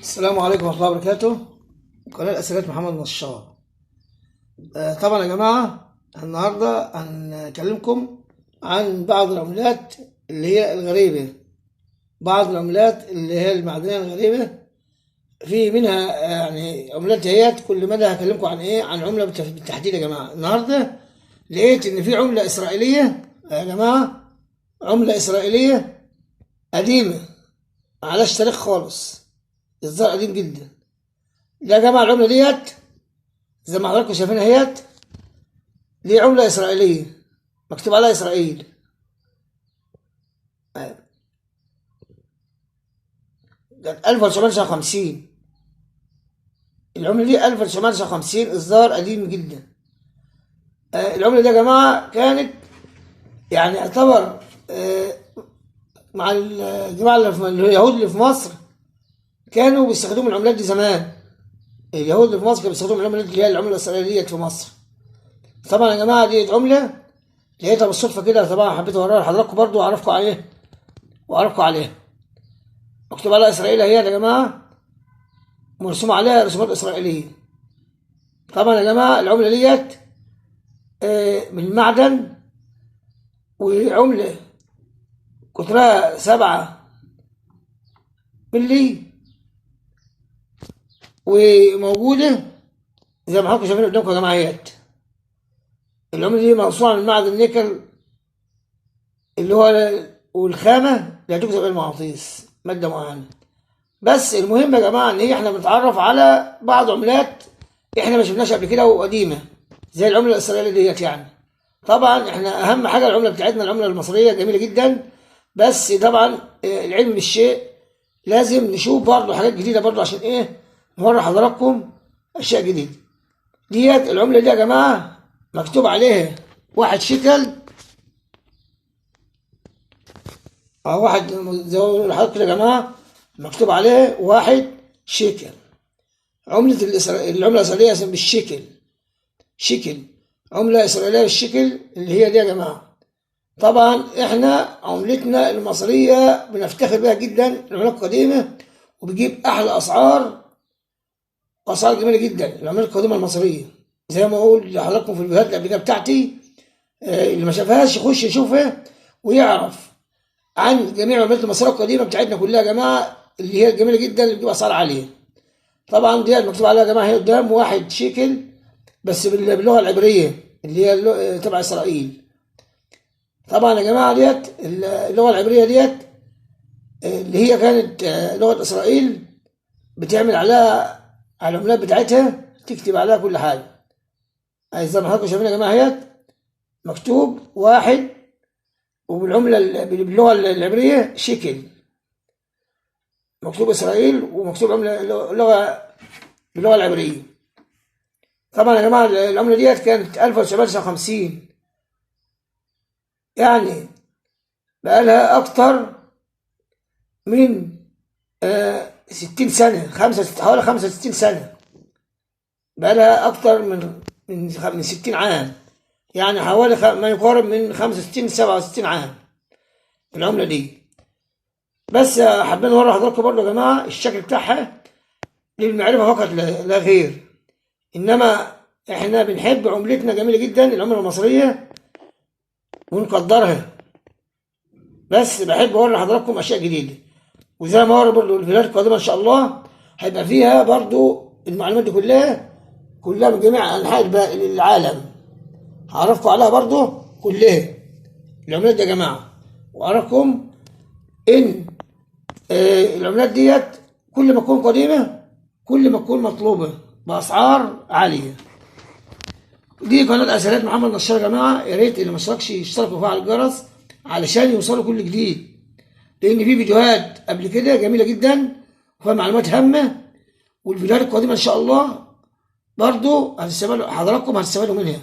السلام عليكم ورحمة الله وبركاته. قناة أسئلة محمد نشار. طبعا يا جماعة النهاردة هنكلمكم عن بعض العملات اللي هي الغريبة، بعض العملات اللي هي المعدنية الغريبة، في منها يعني عملات دهيت كل مدى هكلمكم عن ايه، عن عملة بالتحديد يا جماعة. النهاردة لقيت ان في عملة إسرائيلية يا جماعة، عملة إسرائيلية قديمة معلهاش تاريخ خالص، إصدار قديم جدا. يا جماعة العملة ديت زي ما حضراتكم شايفينها اهيت، دي عملة إسرائيلية مكتوب عليها إسرائيل. كانت 1959، العملة دي 1959، إصدار قديم جدا. العملة دي يا جماعة كانت يعني يعتبر مع الجماعة اللي في اليهود اللي في مصر كانوا بيستخدموا العملات دي زمان. اليهود اللي في مصر كانوا بيستخدموا العملات اللي هي العملة الإسرائيلية في مصر. طبعا يا جماعة دي عملة لقيتها بالصدفة كده، طبعا حبيت أوريها لحضراتكم برضو وأعرفكم عليها، وأعرفكم عليها. مكتوب عليها إسرائيل اهي يا جماعة، مرسوم عليها رسومات إسرائيلية. طبعا يا جماعة العملة ديت من معدن، وعملة قطرها 7 ملي، وموجودة زي ما حضراتكم شايفين قدامكم يا جماعة اهيت. العملة دي مصنوعة من معدن النيكل اللي هو والخامة لا تجذب المغناطيس، مادة معينة. بس المهم يا جماعة إن هي إحنا بنتعرف على بعض عملات إحنا ما شفناش قبل كده وقديمة زي العملة الإسرائيلية ديت يعني. طبعا إحنا أهم حاجة العملة بتاعتنا العملة المصرية جميلة جدا، بس طبعا العلم بالشيء لازم نشوف برضه حاجات جديدة برضه عشان إيه نوري حضراتكم أشياء جديدة. ديت العملة دي يا جماعة مكتوب عليها 1 شيكل، واحد زي ما بقول لحضراتكم كده يا جماعة مكتوب عليه 1 شيكل. عملة العملة الإسرائيلية بالشيكل، شيكل، عملة إسرائيلية بالشيكل اللي هي دي يا جماعة. طبعا إحنا عملتنا المصرية بنفتخر بيها جدا، العملات القديمة، وبتجيب أحلى أسعار، أسعار جميلة جدا العملات القديمة المصرية. زي ما أقول لحضراتكم في الفيديوهات اللي قبل كده بتاعتي، اللي ما شافهاش يخش يشوفها ويعرف عن جميع العملات المصرية القديمة بتاعتنا كلها يا جماعة، اللي هي الجميلة جدا اللي بتجيب أسعار عالية. طبعا دي مكتوب عليها يا جماعة هي قدام 1 شيكل بس باللغة العبرية اللي هي تبع إسرائيل. طبعا يا جماعة ديت اللغة العبرية ديت اللي هي كانت لغة إسرائيل، بتعمل عليها على العملات بتاعتها، تكتب عليها كل حاجة. زي ما حضراتكم شايفين يا جماعة اهيت مكتوب 1 وبالعملة باللغة العبرية شيكل، مكتوب إسرائيل ومكتوب عملة لغة باللغة العبرية. طبعا يا جماعة العملة ديت كانت 1959، يعني بقالها أكتر من 60 سنة، حوالي 65 سنة، بقالها أكتر من 60 عام، يعني حوالي ما يقارب من 65 67 عام العملة دي. بس حابين نوري حضراتكم برضه يا جماعة الشكل بتاعها للمعرفة فقط لا غير، إنما إحنا بنحب عملتنا جميلة جدا العملة المصرية ونقدرها. بس بحب أوري حضراتكم أشياء جديدة، وزي ما أوري برضه الفيديوهات القادمة إن شاء الله هيبقى فيها برضه المعلومات دي كلها من جميع أنحاء العالم، هعرفكم عليها برضه كلها العملات دي يا جماعة، وأعرفكم إن العملات ديت كل ما تكون قديمة كل ما تكون مطلوبة بأسعار عالية. دي قناة أسئلة محمد نشار يا جماعة، يا ريت اللي ما اشتركش يشترك ويفعل الجرس علشان يوصلوا كل جديد، لأن في فيديوهات قبل كده جميلة جدا وفيها معلومات هامة، والفيديوهات القادمة إن شاء الله برضو هتستفادوا حضراتكم، هتستفادوا منها.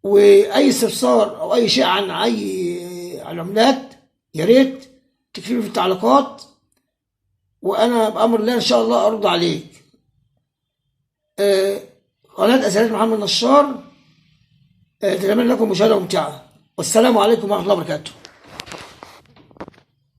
وأي استفسار أو أي شيء عن أي العملات يا ريت تكتبوا في التعليقات، وأنا بأمر الله إن شاء الله أرد عليك. قناة أسئلة محمد نشار، تتمنى لكم مشاهدة ممتعة، والسلام عليكم ورحمة الله وبركاته.